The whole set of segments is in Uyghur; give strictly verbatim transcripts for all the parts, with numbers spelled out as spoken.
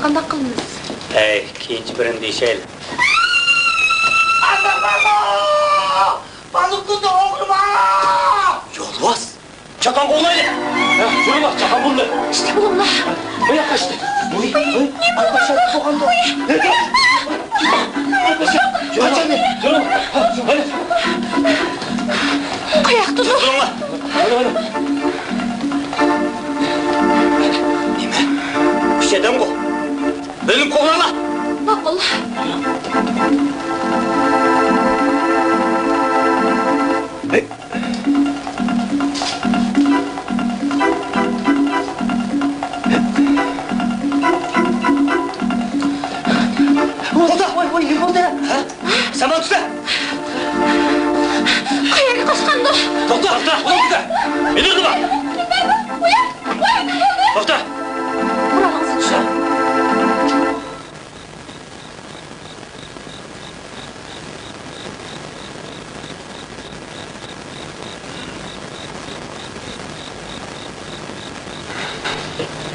قانداق قىلىمىز؟ ھەي، كېيىنچە بىرنى دېيىشەيلى. ئاتا، ماما! بالىكۇندا ئوغرى بار! يولۋاس! چاقان قوغلايلى! ھە، يۈرۈڭلار، چاقان بولدى! ئىشتە بولۇڭلار! مايا قاچتى! ۋۇي، ۋۇي، ئايپاشا، تۇغاندۇ! يۈرۈڭ! يۈرۈڭ! قاياقتىدۇ؟ تۇرۇڭلار! ھەلە، ھەلە! نېمە؟ ئۈچ ئادەمغۇ! بۆلۈنۈپ قوغلاڭلار! ماقۇل. ھەي! توختا! ۋاي، ۋاي، نېمە بولدى؟ ھە؟ سامان توختا! قايەرگە قاچقاندۇ؟ توختا! توختا! توختا! مېنى قىلما! توختا! قورالىڭىزنى چۈشۈرۈڭ.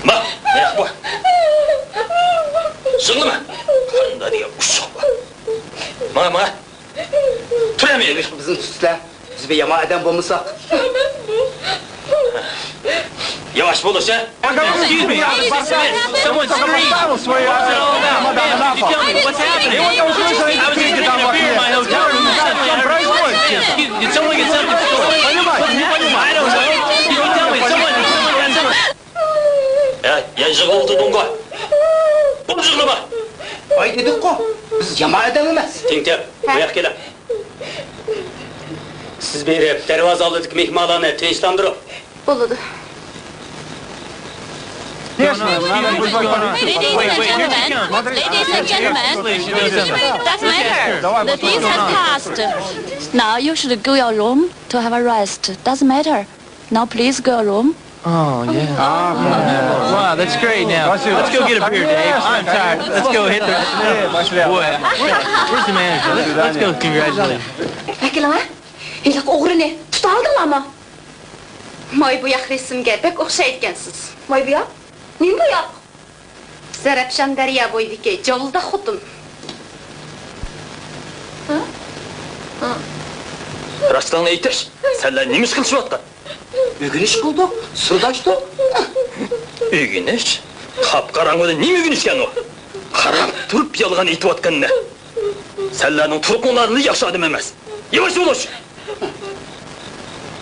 ما، ياق بۇ. زىڭلىما. قانداق دېگەن ئۇششۇق بۇ. ماڭا، ماڭا. تۇر ئەمدى. بىزنى تۇتسىلە. بىز بىر يامان ئادەم بولمىساق. ياۋاش بولۇش، ھە؟ Excuse me. Someone scream. What's it all about? Ma'am, did you tell me what's happening? I was just drinking a beer in my hotel room or something. I heard, excuse me, did someone get something stolen? I don't know. Did you tell me someone, someone got something? يا، يا، يىغلىتىدىڭغۇ. بۇ يىغلىما. ۋاي دېدۇققۇ، بىز يامان ئادەم ئەمەس. تىڭتىڭ، بۇ ياققا كېلىڭ. سىز بېرىپ، دەرۋازا ئالدىدىكى مېھمانلارنى تىنچلاندۇرۇڭ. بولىدۇ. Ladies and gentlemen, ladies and gentlemen, doesn't matter. The things have passed. Now you should go your room to have a rest. Doesn't matter. Now please go your room. Oh, yeah. Wow, that's great now. Let's go get a beer, Dave. I'm tired. Let's go hit the... Boy, where's the manager? Let's, let's go congratulate him. ۋەكىلىڭە ھېلىقى ئوغرىنى تۇتالدىڭلارمۇ؟ ماي بۇياق رەسىمگە بەك ئوخشايدىكەنسىز. ماي بۇياق؟ نېمە بۇياق؟ زەرەپشان دەريا بويىدىكى جاۋلىداق خوتۇن. راستىڭنى ئېيتىش، سەنلەر نېمە ئىش قىلىشىۋاتقان؟ ئۆگىنىش قىلدۇق، سىرداشتۇق. ئۆگىنىش؟ قاپقاراڭغۇدا نېمە ئۆگىنىشكەن ئۇ؟ قاراپ تۇرۇپ يالغان ئېيتىۋاتقىنىنى. سەنلەرنىڭ تۇرقۇڭلارنىلا ياخشى ئادەم ئەمەس. ياۋاش بولۇش!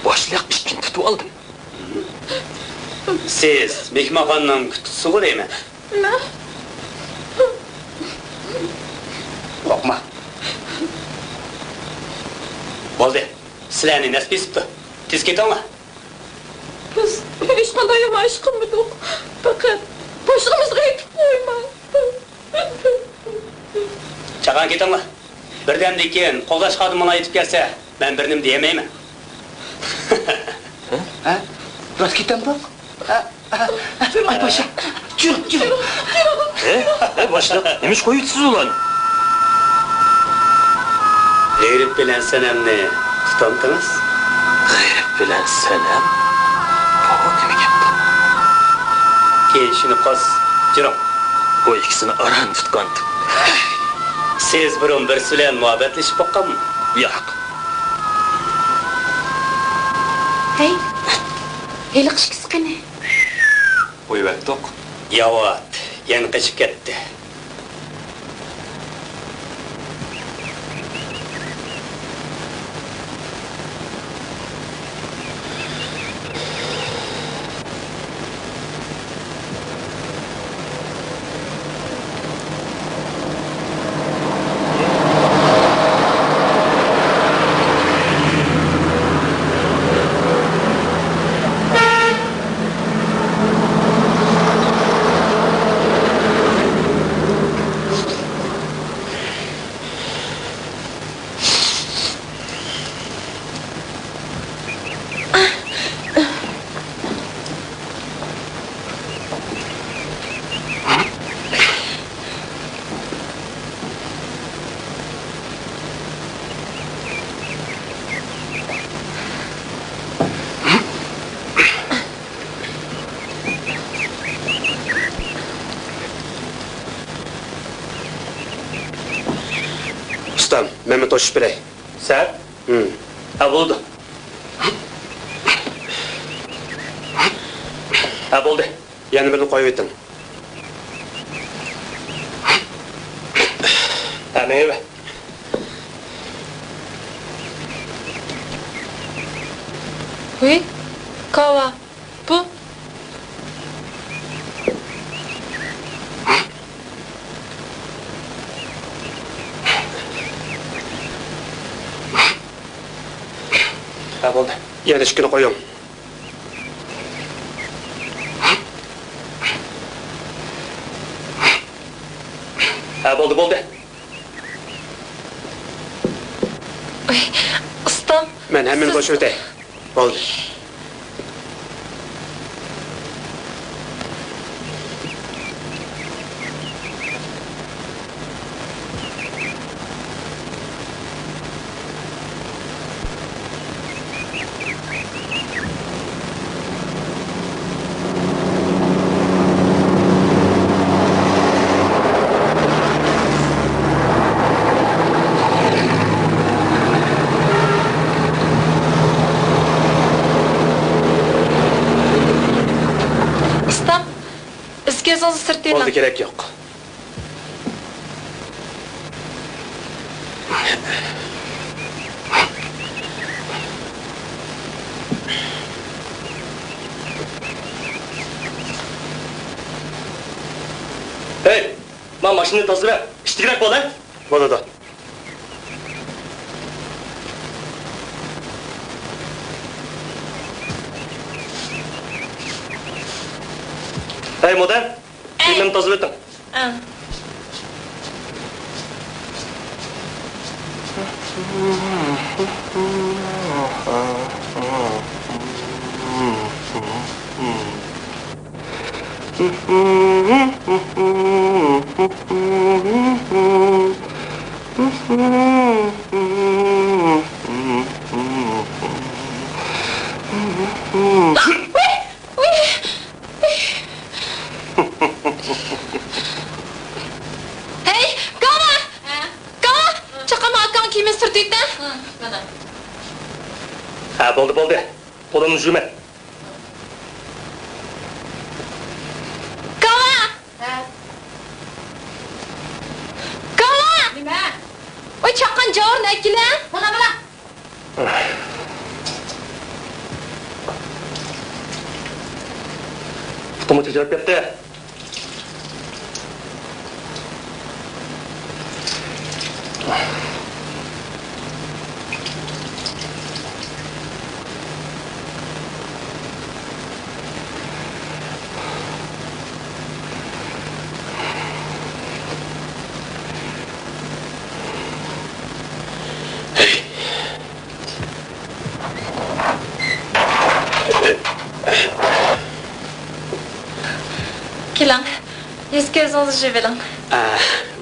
باشلىق ئىشتىن تۇتۇۋالدىم. سىز مېھمانخانىنىڭ كۈتكۈچىسىغۇ دەيمەن. مەن؟ قورقما. بولدى. سىلەرنى نەس بېسىپتۇ. تېز كېتىڭلار. بىز ھېچقانداق يامان ئىش قىلمىدۇق. پەقەت باشلىقىمىزغا ئېيتىپ قويماڭ. چاقان كېتىڭلار. بىردەمدىن كېيىن قوغداش خادىمىلار يېتىپ كەلسە، مەن بىر نېمە دېيەلمەيمەن. ھە؟ راست كېتەمدۇق؟ ھە؟ ھە؟ ھە؟ ئاي پاشا، جۈرۈڭ، جۈرۈڭ. ھە؟ ھەي، باشلىق، نېمە ئىش قويۇۋېتىسىز ئۇلارنى؟ غېرىب بىلەن سەنەمنى تۇتامتىڭىز؟ غېرىب بىلەن سەنەم؟ بۇ نېمە گەپتۇ؟ كېيىن چۈشىنىپ قالىسىز. جۈرۈڭ. بۇ ئىككىسىنى ئاران تۇتقانتىم. سىز بۇرۇن بىرسى بىلەن مۇھەببەتلىشىپ باققانمۇ؟ ياق. ھەي، ھېلىقى ئىككىسى قېنى؟ قويۇۋەتتۇق. ياۋات، يەنە قېچىپ كەتتى. مەنمۇ توشۇپ بېرەي. سەن؟ ھىم. ھە، بولىدۇ. ھە، بولدى. يەنە بىرنى قويۇۋېتىڭ. ھە، مېڭىۋەر. ھۇي، كاۋا، بۇ. ھە، بولدى. يەنە ئىككىنى قويۇڭ. ھە، بولدى، بولدى. ئۇي، ئۇستام. مەن ھەممىنى سىز بوشىۋېتەي. بولدى. ئۇستام، ئىز كۆزىڭىزنى سۈرتۈۋېلىڭ. بولدى، كېرەك يوق. ھەي، مانا ماشىنىنى تازىلىۋەت، ئىتتىكرەك بول، ھە؟ بولىدۇ. ھەي، مودەم، ئەي. كىيىملىرىنى تازىلىۋېتىڭ. ئەڭ. ھەي، كاۋا! ھە؟ كاۋا! چاققان ئاكاڭ كىيىمىنى سۈرتۈۋېتە. ھە، بولدى، بولدى. قولۇمنى جۇيىمەن. كاۋا! ھە. كاۋا! نېمە؟ ئوي، چاققان جاۋۇرنى ئەكىلە. بولا، بولا. پۇتۇممۇ تېجىرەپ كەتتى. كېلىڭ، يۈز-كۆزىڭىزنى يۇيۇۋېلىڭ. ئا،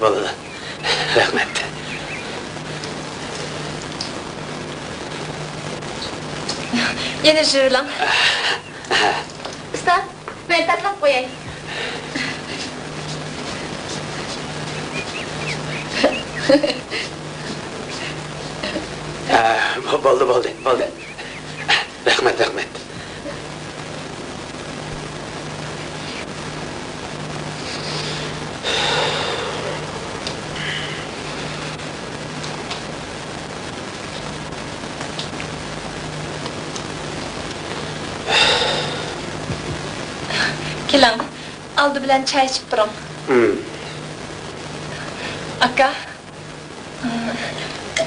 بولىدۇ. رەھمەت. يەنە يۇيۇۋېلىڭ. ئۇستا، مەن تاتلىق قوياي. ئا، بولدى، بولدى، بولدى. رەھمەت، رەھمەت. كېلىڭ، ئالدى بىلەن چاي ئىچىپ تۇرۇڭ. ھىم. ئاكا،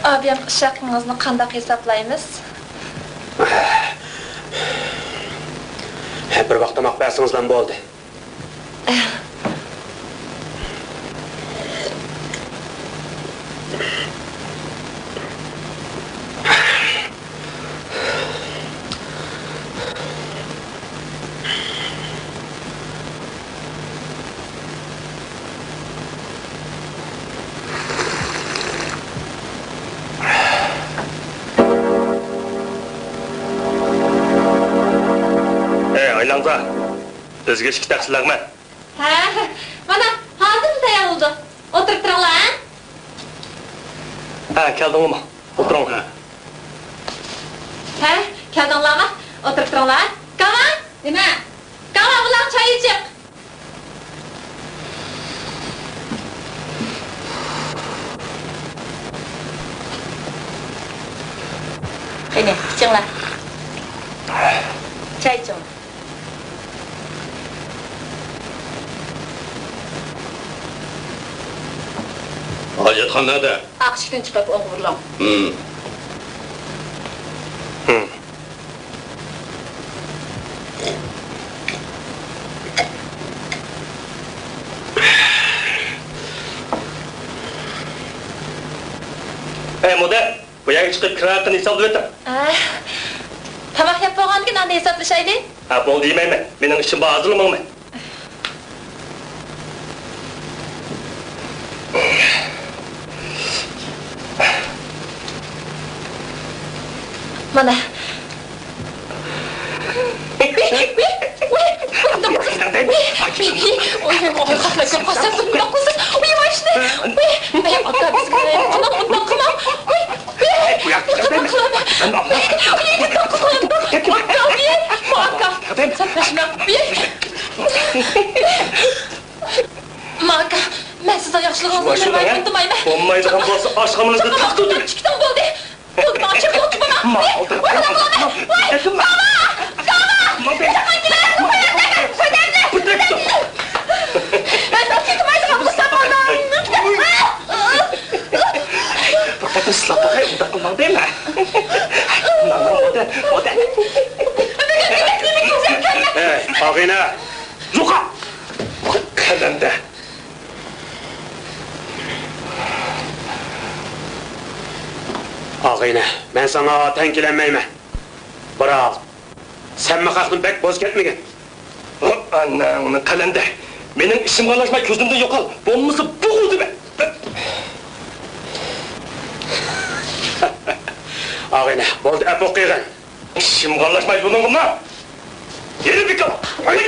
ئابىيەم ئىش ھەققىڭىزنى قانداق ھېسابلايمىز؟ بىر ۋاق تاماق بەرسىڭىزلا بولدى. ئەي، ئايلانغا! ئۆزگىچە تەقسىرلەڭمە. ھە، مانا، ھازىرلا تەييار بولدى. ئولتۇرۇپ تۇرۇڭلار، ھە؟ ھە، كەلدىڭلىما؟ ئولتۇرۇڭ. ھە، كەلدىڭلارما؟ ئولتۇرۇپ تۇرۇڭلار. كاۋا! نېمە؟ كاۋا، بۇلارغا چاي ئىچىق. قېنى، ئىچىڭلار. چاي ئىچىڭلار. ھاجەتخانا نەدە؟ ئاق ئىشىكتىن چىقىپ ئوڭغا بۇرۇلۇڭ. ھىم. ھىم. ئەي، مۇدىر، بۇ يەرگە چىقىپ كىرا ھەققىنى ھېسابلىۋېتىڭ. ئە، تاماق يەپ بولغاندىن كېيىن ئاندىن ھېسابلىشايلى. ھە، بولدى، يېمەيمەن. مېنىڭ ئىشىم بار، ھازىرلا ماڭىمەن. مانا. ئاكا، مەن سىزنىڭ ياخشىلىقىڭىزنى بىلمەي ئۇنتۇمايمەن. بولمايدىغان بولسا، ئاشخانىڭىزنى تاقتۇرۇڭ. چىقتىڭ بولدى. بولدى، ماڭا چېقىڭ، ئۇنتۇماڭ. ۋاي، ۋاي، ۋاي، ۋاي. كاۋا! كاۋا! كاۋا! كاۋا! مەن ئۇنتۇمايدىغان بولسام بولدى. بىر قېتىم سىلاپ باقاي، ئۇنداق قىلماڭ دەيمەن. ئەي، ئاغىنە! يوقا! قەلەندە! ئاغىنە، مەن ساڭا تەڭ كېلەلمەيمەن. بىراق، سەنمۇ خەقتىن بەك ۋاز كەتمىگىن. ئاناڭنى قەلەندە! مېنىڭ ئىشىمغا ئارىلاشماي كۆزۈمدىن يوقال، بولمىسا بوغۇلدىمەن! ئاغىنە، بولدى، ئەپۇ قىلغىن. ئىشىمغا ئارىلاشماي يولۇڭغا ماڭ! يېرى بىكار! ۋاي!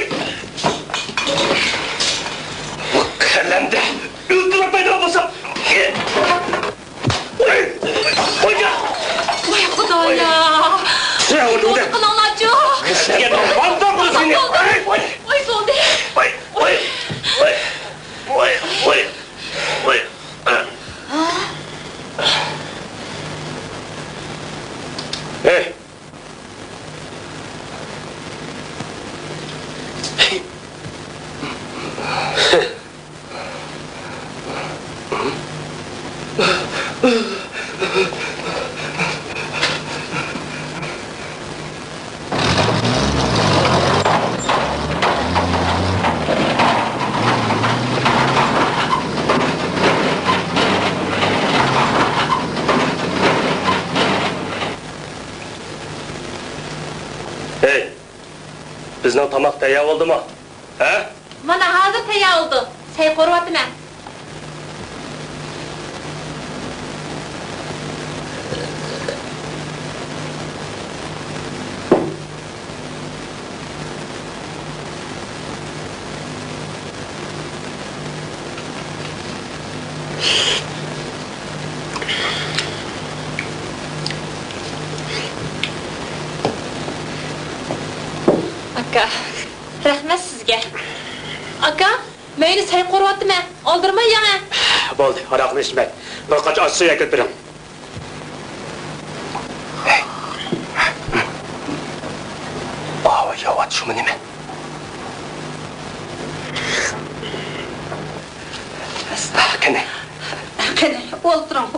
قەلەندە! ئۆلتۈرۈپ بايدىغان بولسام! ۋاي! ۋاي! ۋاي خۇدايا! قىلىڭلارچۇ! ۋاي، بولدى! ۋاي، بولدى! ۋاي، ۋاي! ۋاي! ۋاي! ۋاي! ھەي! ھەي، بىزنىڭ تاماق تەييار بولدىمۇ؟ ھە؟ مانا ھازىر تەييار بولدى. سەي قورۇۋاتىمەن. ئاكا، رەھمەت سىزگە. ئاكا، مەيلى، سەي قورۇۋاتىمەن، ئالدىرىماي يەڭە. بولدى، ھاراقنى ئىچمەي، بىر قاچا ئاچچىق سۇ ئەكىلىپ بېرىڭ. ئاۋۇ ياۋات شۇمۇ نېمە؟ قېنى. قېنى، ئولتۇرۇڭ،